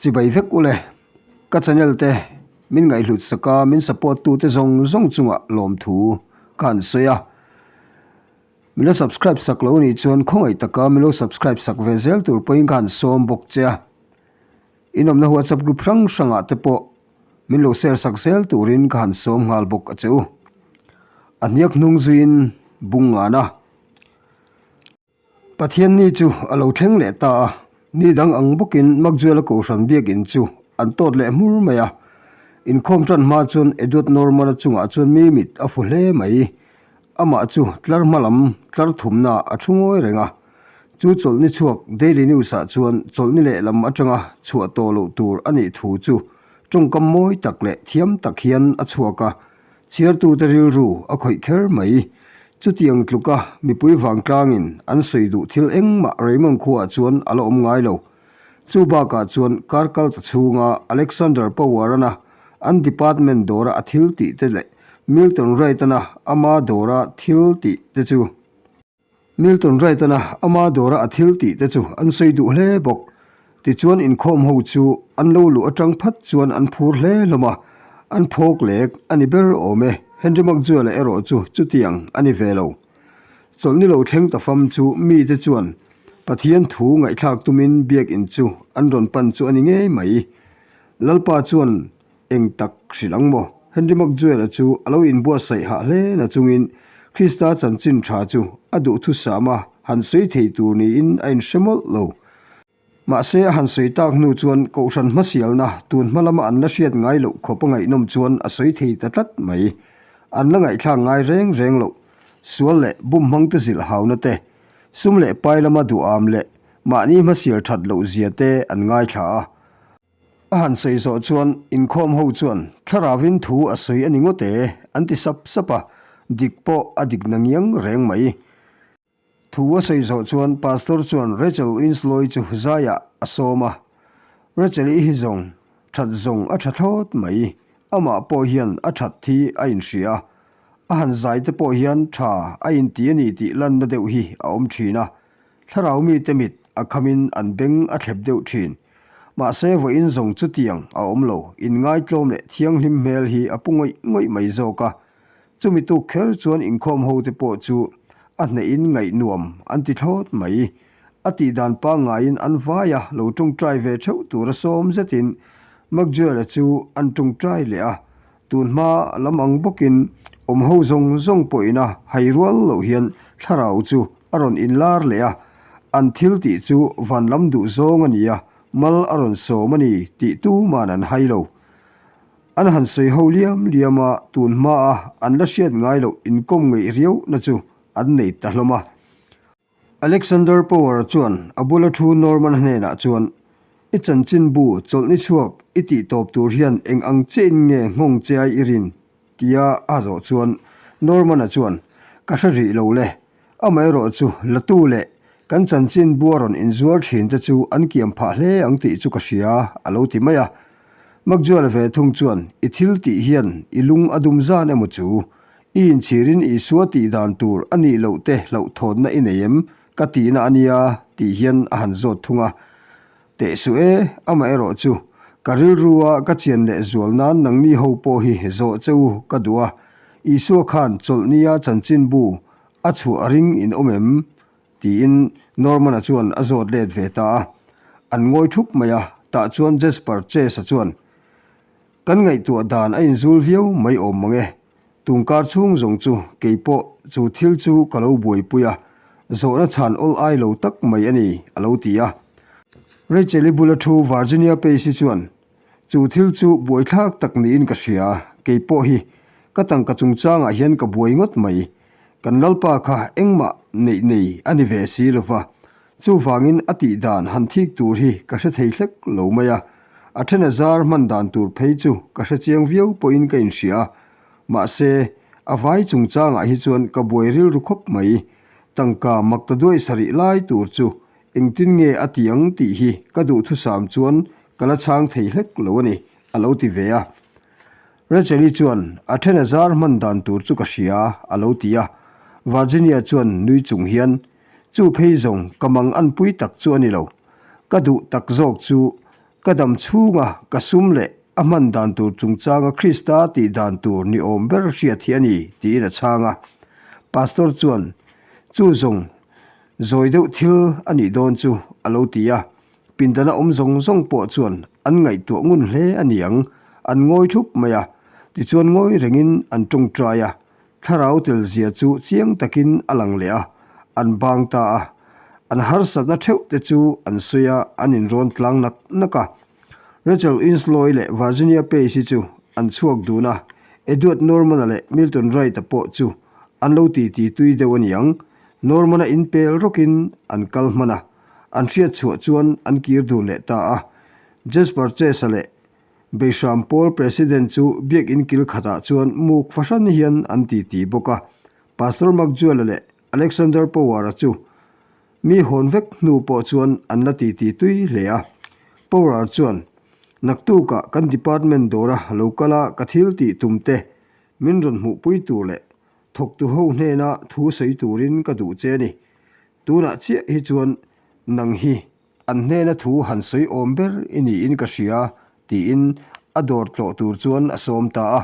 Chibai vek ule, ka channel te min ngaihhlut sak a, min support tu te zawng zawng chungah lawmthu ka han sawi a. Min lo subscribe sak lo nih chuan khawngaih taka min lo subscribe sak ve zel tur pawhin ka han sawm bawk che a. In awmna WhatsApp group hrang hrangah te pawh min lo share sak zel turin ka han sawm nghal bawk a che u. A hniak hnung zuiin bung ngan a. Pathianni chu a lo thleng leh ta a, ni dang ang bawkin Makjuela Kohhran biakin chu an tawt leh hmur mai a. Inkhawm tan hma chuan Edward Norman-a chungah chuan mi mit a fu hle mai. Amah chu tlar hma lam tlar thumnaah a thu ngawi reng a. Chu chawlhni chhuak Daily News-ah chuan chawlhni lehlam atanga chhuah tawh loh tur a nih thu chu tawngkam mawi tak leh thiam tak hian a chhuak a, chhiartute rilru a khawih kher mai. Chutiang tluka mipui vangtlangin an sawi duh thil engmah Raymond khuaah chuan a la awm ngai lo. Chu bakah chuan kar kal ta chhunga Alexander Power-ana an department dawra a thil tih te leh Milton Wright-ana ama dawra thil tih te chu Milton Wright-ana ama dawra a thil tih te chu an sawi duh hle bawk. Tichuan inkhawm ho chu an lo luh atang phat chuan an phur hle hlawm a, an phawk lek a ni ber awm e. Henry McJuela erawh chu chutiang a ni ve lo. Chawlhni lo thleng ta fam chu mite chuan Pathian thu ngaihthlak tumin biakin chu an rawn pan chu a ni ngei mai. Lalpa chuan Eng tak hrilh ang maw? Henry McJuel-a chu a lo inbuatsaih hah hle na chungin Krista chanchin tha chu a duhthusam a han sawi thei tur niin a inhre mawlh lo. Mahse a han sawi tak hnu chuan Kohhran hmasialna tun hma lama an la hriat ngai loh khawp a ngaihnawm chuan a sawi thei ta tlat mai. An la ngaihthlak ngai reng reng loh. Sual leh bum hmangte zilh hauna te, sum leh pai lama duham leh mahni hmasial that loh zia te an ngaithla a. A han sawi zawh chuan inkhawm ho chuan thlaravin thu a sawi a ni ngawt e an ti sap sap a, dik pawh a dik na ngiang reng mai. Thu a sawi zawh chuan Pastor chuan Rachel Winslow-i chu zaiah a sawm a, Rachel-i hi zawng that zawng a tha thlawt mai, amah pawh hian a that thi a inhria a, a han zai te pawh hian tha a inti a ni tih lanna deuh hi a awm thin a, Thlarau mite mit a khamin an beng a thlep deuh thin. Mahse vawiin zawng chutiang a awm lo, inngaitlawm leh thianghlim hmel hi a pu ngawih ngawih mai zawk a. Chumi tuk kher chuan inkhawm hote pawh chu a hnehin ngaih nuam an ti thlawt mai. A tih dan pangngaiin an vai a, lo tawngtai ve theuh tura sawm zetin McJuel-a chu an tawngtai leh a. Tun hma lam ang bawkin awm ho zawng zawng pawhin a hai rual loh hian thlarau chu a rawn inlar leh a, an thil tih chu van lam duh zawng a ni a, mal a rawn sawm a ni tih tuman an hai lo. An han sawi ho liam liam a, tun hmaa an la hriat ngai loh inkawm ngeih riau na chu an nei ta hlawm a. Alexander Power chuan a bula thu Norman hnenah chuan, I chanchinbu chawlhni chhuak i tih tawp tur hian eng ang chiahin nge nghawng che ai i rin? tia a zawh chuan Norman-a chuan, Ka hre rih lo le. Amaherawh chu latu leh kan chanchinbu a rawn inzuar thin te chu an kiam phah hle ang tih chu ka hria, a lo ti mai a. Makjuala ve thung chuan, I thil tih hian i lung a dum zan emaw chu? I inchhirin Isua tih dan tur a nih loh te hlauhthawnna i nei em? Ka tihna a nia tih hian a han zawt thung a. Teh suh e, amaherawh chu ka rilrua ka chian leh zual nan nangni ho pawh hi zawh che u ka duh a, Isua khan chawlhnia chanchinbu a chhuah a ring in awm em? tiin Norman-a chuan a zawt let ve ta a. An ngawi thup mai a, tah chuan Jasper Chase-a chuan, Kan ngaihtuah dan a inzul viau mai awm mang e. Tungkar chhung zawng chu kei pawh chu thil chu ka lo buaipui a, zawhna chhan awl ai lo tak mai a ni, a lo ti a. Rachel-i bula thu Virginia Pace-i chuan, Chu thil chu buaithlak tak niin ka hria, kei pawh hi ka tangka chungchangah hian ka buai ngawt mai. Kan Lalpa kha engmah neih nei a ni ve si lova, Chuvangin a tih dan han thik tur hi ka hre thei hlek lo mai a, a then a zar hman dan tur phei chu ka hre chiang viau pawhin ka inhria a, mahse a vai chungchangah hi chuan ka buai rilru khawp mai. Tangka mak ta duai sarih lai tur chu engtin nge a ti ang tih hi ka duhthusam chuan ka la chhang thei hlek lo a ni, a lo ti ve a. Rachel-i chuan a then a zar hman dan tur chu ka hria, a lo ti a. Virginia chuan nui chung hian, Chu phei zawng ka mang anpui tak chu a ni lo. Ka duh tak zawk chu Ka dam chhunga ka sum leh a hman dan tur chungchanga Krista tih dan tur ni awm ber hriat hi a ni, tiin a chhang a. Pastor chuan, Chu zawng zawi deuh thil a nih dawn chu, a lo ti a. Pindana awm zawng zawng pawh chuan an ngaihtuah ngun hle a ni ang, an ngawi thup mai a. Tichuan ngawi rengin an tawngtai a, Thlarau tel zia chu chiang takin a lang leh a, an bang ta a. An harsatna theuh te chu an sawi a, an inrawn tlang nak nak a. Rachel Inslow-i leh Virginia Pace-i chu an chhuak dun a, Edward Norman-a leh Milton Wright-a pawh chu an lo titi tui deuh a niang. Norman-a inpel rawkin an kal hman a, an hriat chhuah chuan an kir dun leh ta a. Jasper Chase-a leh Beihram pawl President chu biakinn kil khatah chuan muk fahran hian an titi bawk a. Pastor Maxwell-a leh Alexander Power-a chu mi hawn vek hnu pawh chuan an la titi tui hle a. Power chuan, Naktukah kan department dawra lo kal a ka thil tih tum te min rawn hmuhpui tur leh thawktu ho hnena thu sawi turin ka duh che a ni. Tunah chiah hi chuan nang hi An hnena thu han sawi awm ber i niin ka hria, tiin a dawr tlawh tur chuan a sawm ta a.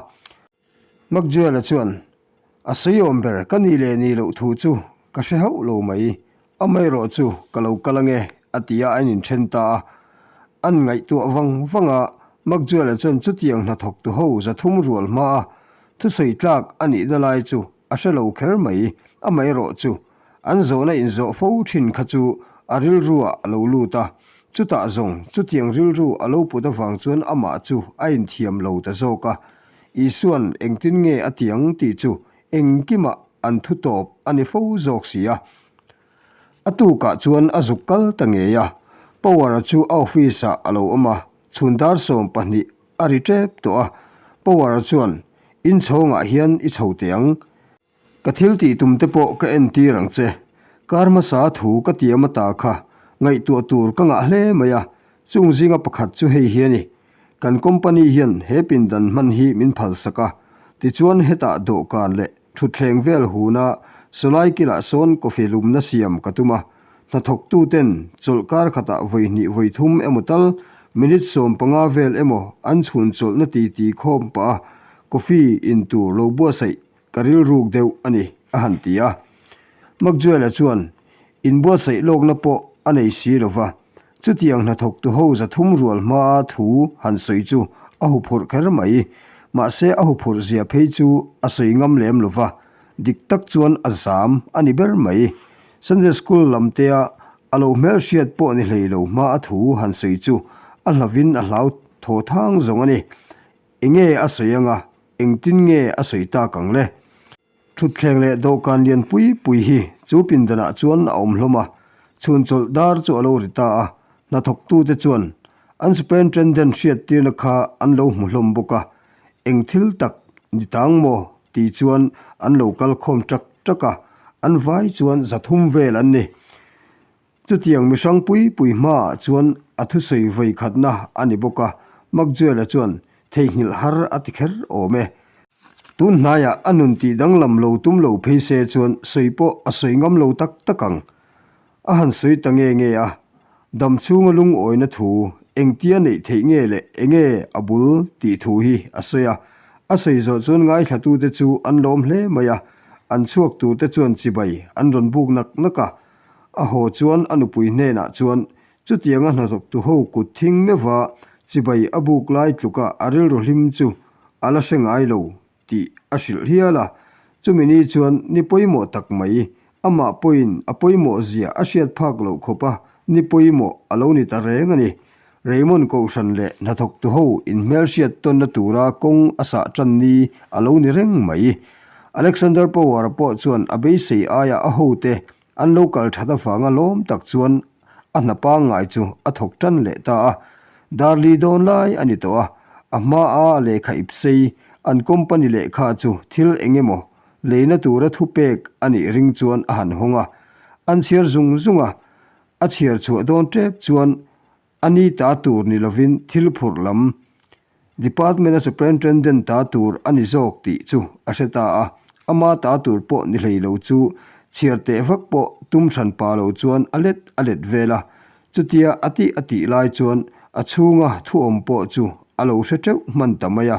Maxwell-a chuan, A sawi awm ber ka nih leh nih loh thu chu ka hre hauh lo mai, amaherawh chu ka lo kal ange, a ti a, a ininthen ta a. An ngaihtuah vang vang a, Maxwell-a chuan chutiang hnathawktu ho 300 rual hmaa thusawi tlak a nihna lai chu a hre lo kher mai, amaherawh chu An zawhna inzawh fo thin kha chu a rilruah a lo lut a, chutah zawng chutiang rilru a lo put avang chuan amah chu a inthiam lo ta zawk a. Isua'n engtin nge a ti ang tih chu engkimah an thu tawp a ni fo zawk si a. A tukah chuan a zuk kal ta ngei a, Power-a chu a office-ah a lo awm a, chhun dar 12 a ri tep tawh a. Power-a chuan, Inchhawngah hian i chho teh ang. Ka thil tih tum te pawh ka entir ang che. Kar hmasa thu ka tiam ata kha ngaihtuah tur ka ngah hle mai a, chung zinga pakhat chu hei hi a ni. Kan company hian he pindan hman hi min phalsak a, tichuan hetah dawhkan leh thutthleng vel huna sawlai kilah sawn coffee lumna siam ka tum a, hnathawktuten chawlh kar khatah vawi hnih vawi thum emaw tal minute 15 vel emaw an chhun chawlhna titi khawm pah a coffee in tur lo buatsaih Ka rilruk deuh a ni, a han ti a. Maxwell-a chuan inbuatsaih lawkna pawh a nei si lo va, chutiang hnathawktu ho 300 rual hmaa thu han sawi chu a huphurh kher mai. Mahse a huphurh zia phei chu a sawi ngam lem lo va, dik tak chuan a zam a ni ber mai. Sunday School lamtea a lo hmelhriat pawh ni hlei lo hmaa thu han sawi chu a hlavin a hlau thaw thang zawng a ni. Enge a sawi anga, engtin nge a sawi tak ang le? Thutthleng leh dawhkan lian pui pui hi chu pindanah chuan a awm hlawm a, chhun chawlh dar chu a lo ri ta a, hnathawktute chuan an superintendent hriattirna kha an lo hmu hlawm bawk a, eng thil tak ni tang maw tih chuan an lo kal khawm ṭak ṭak a, an vai chuan 300 vel an ni. Chutiang mihrang pui pui hmaah chuan a thusawi vawi khatna a ni bawk a, Maxwell-a chuan theihnghilh har a ti kher awm e. Tun hnaiah a nun tih danglam lo tum lo phei se chuan sawi pawh a sawi ngam lo tak tak ang. A han sawi ta nge nge a, dam chhunga lungawina thu engtia neih theih nge leh enge a bul tih thu hi a sawi a. A sawi zawh chuan ngaithlatute chu an lawm hle mai a, an chhuak turte chuan chibai an rawn buk nak nak a. A haw chuan a nupui hnenah chuan chutianga hnathawktu ho kut thing meuha chibai a buk lai tluka a rilru hlim chu a la hre ngai lo tih a hrilh hial a. Chumi ni chuan ni pawimawh tak mai, amah pawhin a pawimawh zia a hriat phak loh khawpa ni pawimawh a lo ni ta reng a ni. Raymond Kohhran leh hnathawktu ho inhmelhriat tawnna tura kawng a sah tan ni a lo ni reng mai. Alexander Power-a pawh chuan a beisei aia a hote an lo kal that avanga lawm tak chuan a hna pangngai chu a thawk tan leh ta a. Darli dawn lai a ni tawh a, a hmaa lehkha ipsei an company lehkha chu thil eng emaw leina tura thupek a nih ring chuan a han hawng a, an chhiar zung zung a, A chhiar chhuah dawn tep chuan a ni ta tur ni lovin thil phurh lam Department-a Superintendent ta tur a ni zawk tih chu a hre ta a. Ama ta tur pawh ni hlei lo chu chhiar teh vak pawh tum hran pa lo chuan a let a let vel a. Chutia a tih a tih lai chuan A chhunga thu awm pawh chu a lo hre teuh hman ta mai a.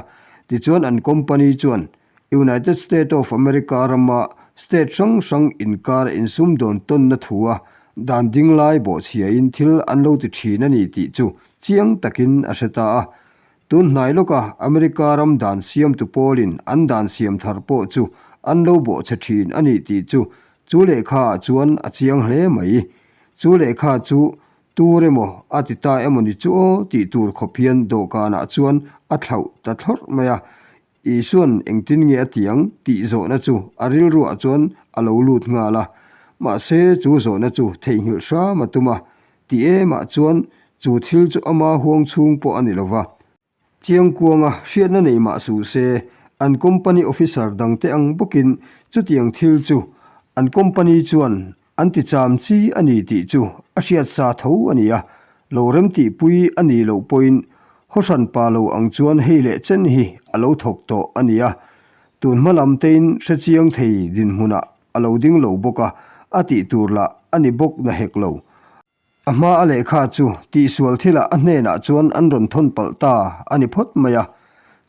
Tichuan an company chuan United State of America rama state hrang hrang inkar insumdawn tawnna thua dan ding lai bawhchhiain thil an lo ti thin a ni tih chu chiang takin a hre ta a. Tun hnai lawka America ram dan siamtu pawlin an dan siam thar pawh chu an lo bawhchhe thin a ni tih chu chu lehkhaah chuan a chiang hle mai. Chu lehkha chu Tur emaw a ti ta emaw ni chu aw tih tur khawp hian dawhkanah chuan a thlauh ta thlawrh mai a. Isua'n engtin nge a ti ang tih zawhna chu a rilruah chuan a lo lut nghal a. Mahse chu zawhna chu theihnghilh hram a tum a, ti emah chuan chu thil chu ama huang chhung pawh a ni lo va. Chiangkuanga hriatna nei mah suh se, an company officer dangte ang bawkin chutiang thil chu an company chuan an ti cham chi a ni tih chu a hriat sa tho a ni a, lo remtihpui a nih loh pawhin hawhran pa lo ang chuan hei leh chen hi a lo thawk tawh a ni a, tun hma lam tein hrechiang thei dinhmunah a lo ding lo bawk a, a tih tur lah a ni bawk na hek lo. A hma a lehkha chu tihsual thilah a hnenah chuan an rawn thawn palh ta a ni phawt mai a,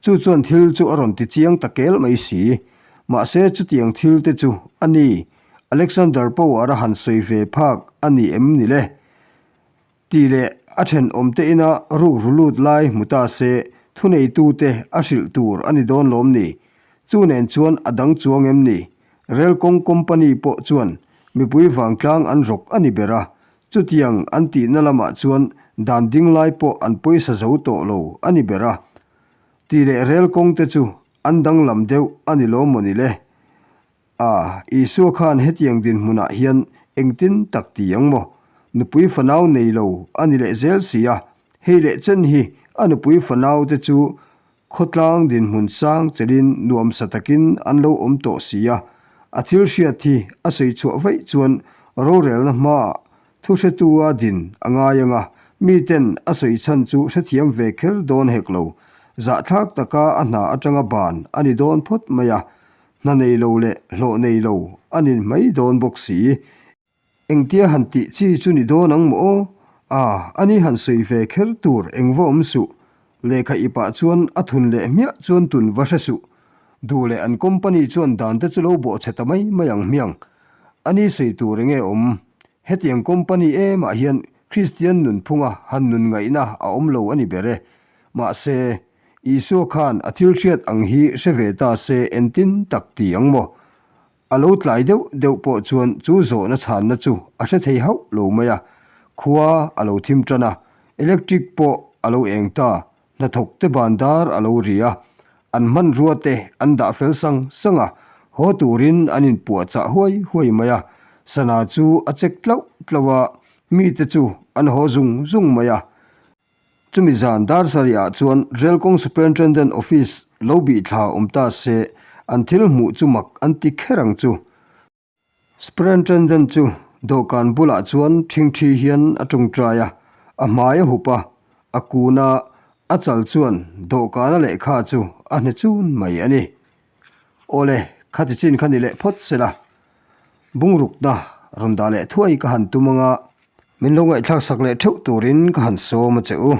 chu chuan thil chu a rawn ti chiang ta kel mai si. Mahse chutiang thil te chu a ni, Alexander Power-a han sawi ve phak a ni em ni le? Tih leh a thenawmte ina rukru lut lai hmu ta se thuneitute a hrilh tur a ni dawn lawm ni? Chu nen chuan a dang chuang em ni? Relkawng company pawh chuan mipui vangtlang an rawk a ni ber a, chutiang an tihna lamah chuan dan ding lai pawh an pawisa zo tawh lo a ni ber a. Tih leh rel kawng te chu an danglam deuh a ni lawm maw ni le? A, Isua khan hetiang dinhmunah hian engtin tak ti ang maw? Nupui fanau nei lo a ni leh zel si a, hei leh chen hi a nupui fanau te chu Khawtlang dinhmun sang chelin nuamsa takin an lo awm tawh si a, a thil hriat hi a sawi chhuah vaih chuan rorelna hmaah thuhretua din a ngai ang a, miten a sawi chhan chu hrethiam ve kher dawn hek lo. Zahthlak taka a hna atanga ban a ni dawn phawt mai a, hna nei lo leh hlawh nei lo a ni mai dawn bawk si. Engtia han tih chi chu ni dawn ang maw aw? A, ani han sawi ve kher tur eng va awm suh. Lehkha i pah chuan a thun leh hmiah chuan tun va hre suh. Duh leh an company chuan dan te chu lo bawh chhe ta mai mai ang hmiang. Ani sawi tur enge awm? Hetiang company emah hian Kristian nunphunga han nun ngaihna a awm lo a ni ber e. Mahse, Isua khan a thil hriat ang hi hre ve ta se entin tak ti ang maw? A lo tlai deuh deuh pawh chuan chu zawhna chhanna chu a hre thei hauh lo mai a, khua a lo thim tan a, electric pawh a lo eng ta, hnathawk te ban dar a lo ri a, an hmanrua te an dah fel sang sang a, haw turin an inpuahchah huai huai mai a, sana chu a chek tlauh tlauh a, mite chu an haw zung zung mai a. Chumi zan dar sarihah chuan Relkawng Superintendent Office lo bih thla awm ta se an thil hmuh chu mak an ti kher ang chu. Superintendent chu dawhkan bulah chuan ṭhingṭhi hian a ṭawngṭai a, a hmai a hup a, a kun a, a chal chuan dawhkana lehkha chu a hne chun mai a ni. Awle, khati chin kha ni leh phawt sela, bungrukna rawn dah leh thuai ka han tum anga, Min lo ngaihthlak sak leh theuh turin ka han sawm a che u.